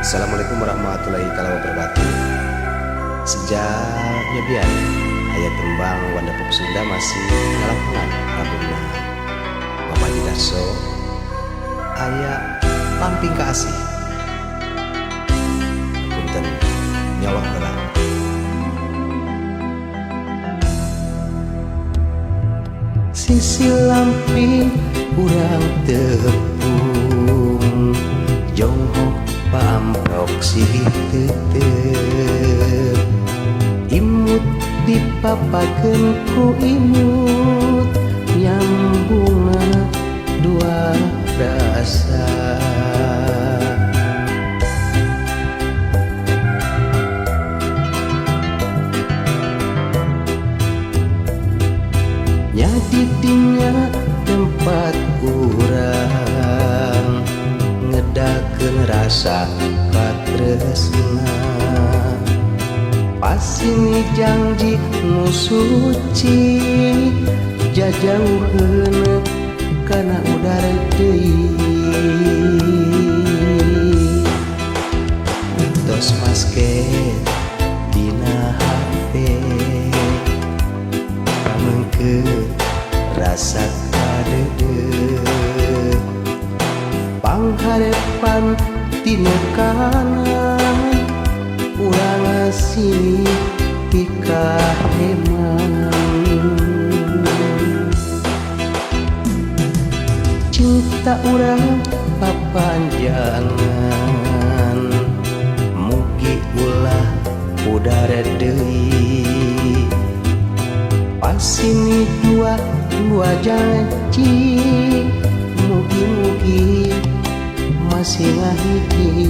Assalamualaikum warahmatullahi wabarakatuh. Sejak nyebian aya tembang Wanda Pop Sunda masih ngalangkungan albumna Bapak Haji Darso, aya Lamping Kaasih. Punten, nyolok heula. Sisi lamping urang tepung, jonghok pamprok silih tetep, imut dipapakeun ku imut, nyambungna dua rasa. Nya didinya tempat urang ngedakeun rasa katresna, pasini janji nu suci, jajauheun kana udara deui. Mitos masket dina hate, pamengkeut rasa kadeudeuh, pangharepan tina kanan urang asih pikaheman. Cinta urang papanjangan, mugi ulah pudar deui. Pasini dua dua janji, mugi-mugi masih ngahiji.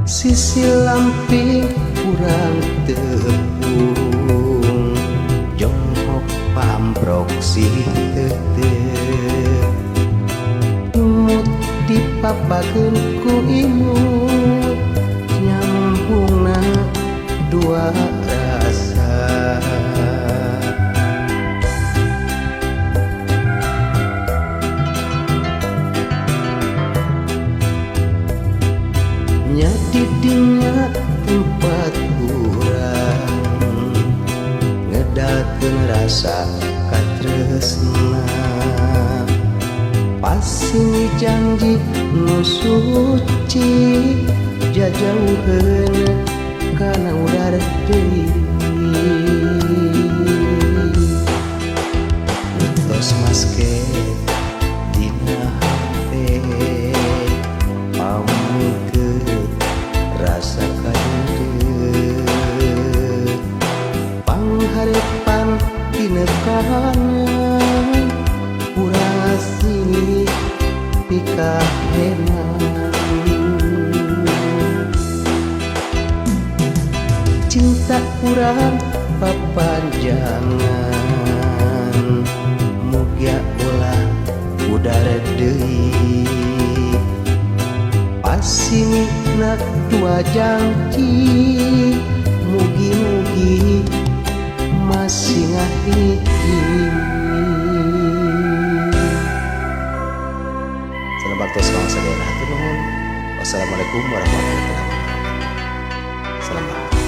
Sisi lamping urang tepung, jonghok pamprok silih tetep, imut dipapakeun ku imut, nyambungna dua rasa. Nya didinya tempat urang ngedakeun rasa katresna, pasini janji nu suci, jajauheun kana udara deui. Mitos masket dina hate, pamengkeut rasa kadeudeuh, pangharepan tina kanan urang asih pikaheman. Cinta urang papanjangan, mugia ulah pudar deui. Pasini nak dua janji, mugi-mugi masih ngahiji. Salam baktos kang sadayana, hatur nuhun. Wassalamualaikum warahmatullahi wabarakatuh. Salam baktos.